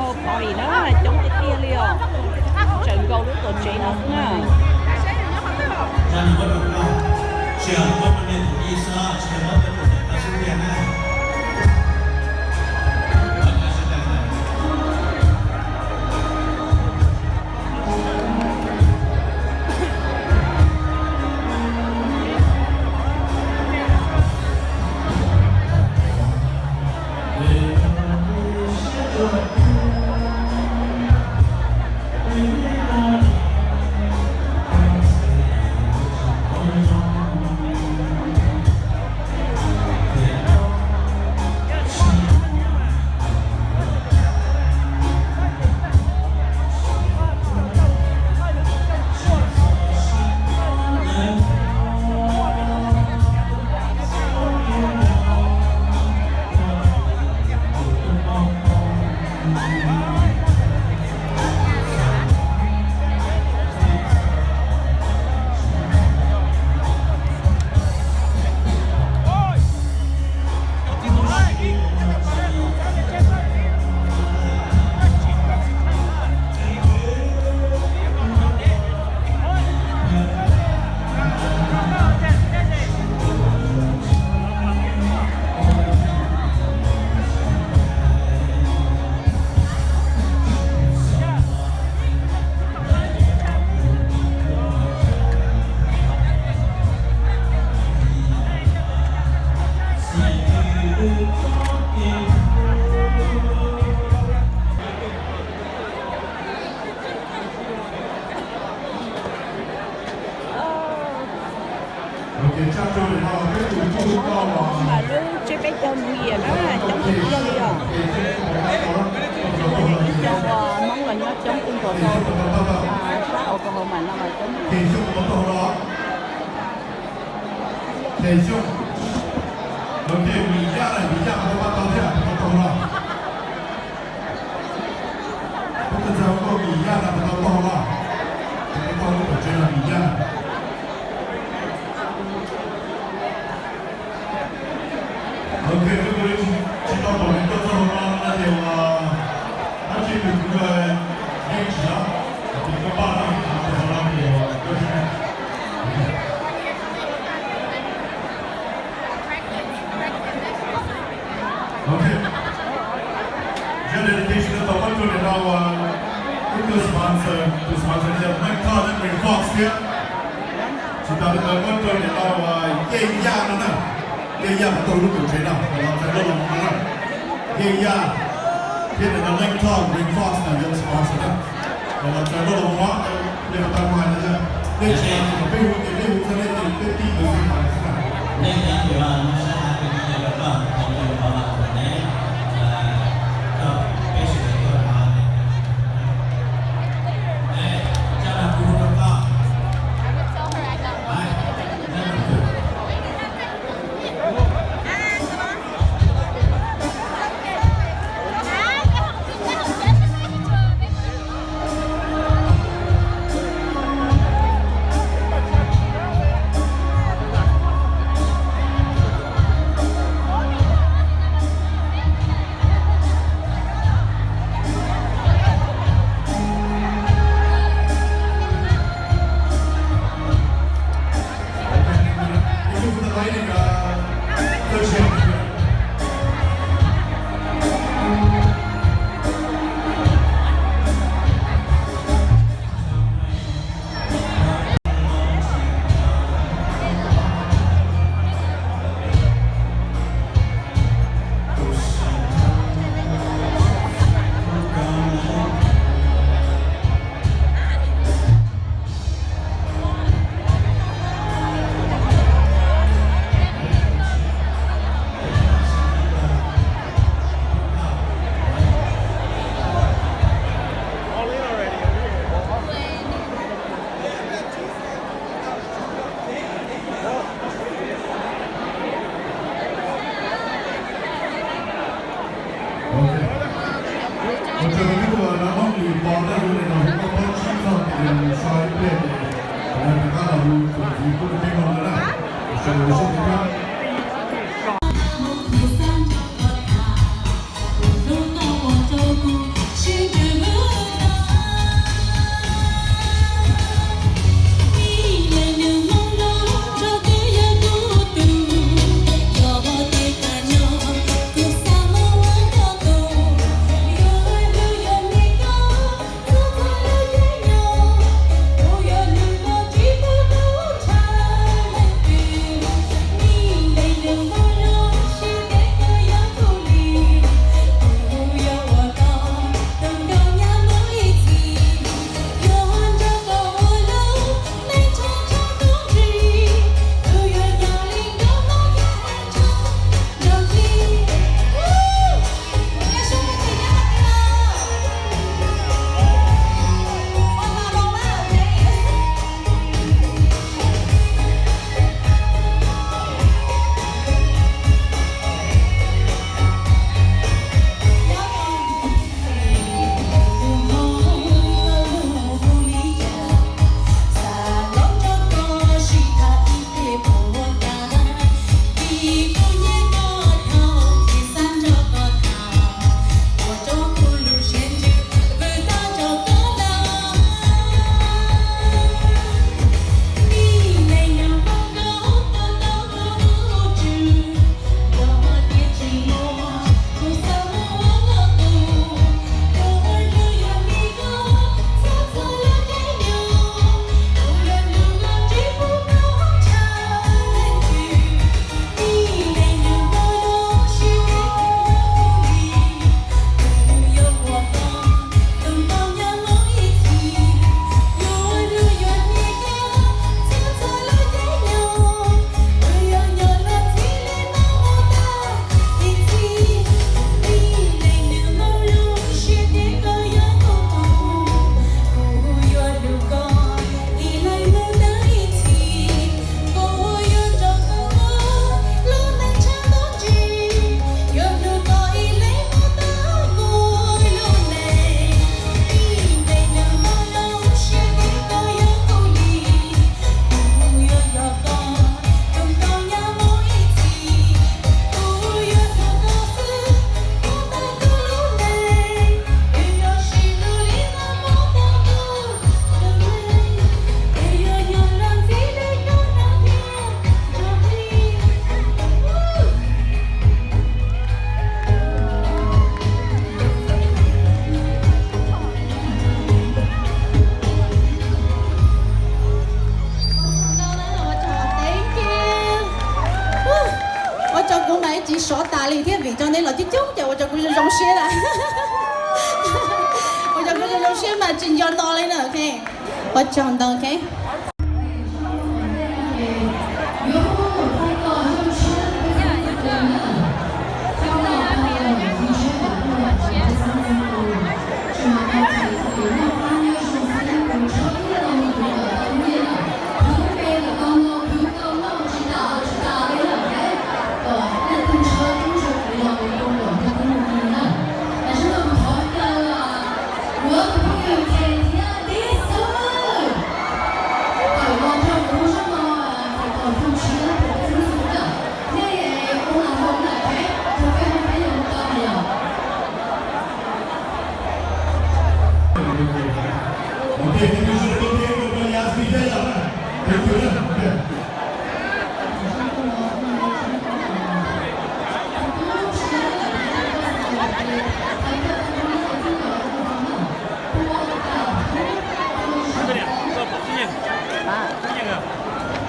Pov ib na, coob tiag tiag li os. Tseem nkaus lub tuam tsev no xwb na. Mas lub tsiab peb caug mus yam na, coob tiag tiag li os. Cov uas Hmoob los nyob coob kawg nkaus no, sab Oklahoma no mas coob. Ok, wb tsis tau pom nws tuaj txog hauv no no ces uas dab tsi nws kuj yeej tsis los, ces koj pab no ces hauv no ces uas koj tsis Ok. Yog li ntawd ces tau pab tsuag niam no uas ib tug sponsor, tus sponsor yog Mike Todd thiab Green Fox thiab. Tsis tas li ntawd pab tsuag niam no uas Yeej Yaj no na. Yeej Yaj puas tau lub tuam tsev no los txais loj los mus no na. Yeej Yaj thiab niam no Mike Todd, Green Fox no yog sponsor na. Los txais loj los mus no, nej puas tau hais tias nej tsis hais kom peb hu ces peb hu txog nej ces peb tib tus xib hais xwb na. Ua tsaug rau peb tug uas nov Hmoob Lis Pov Thaj Lus no, kuv muab pab tsib txog ces nws so ib pliag ces kuv mam rov qab los hu tus ntxiv pub rau peb mloog no na. Sawv daws ua siab ntev thiab. Ua rau kuv zoo zoo siab lawm. Ua rau kuv zoo zoo siab mas tsis nco ntau li na, ok. Ua tsaug ntau, ok.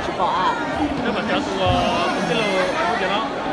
Tsis pom a. Tus, tus tij laug ub ces no.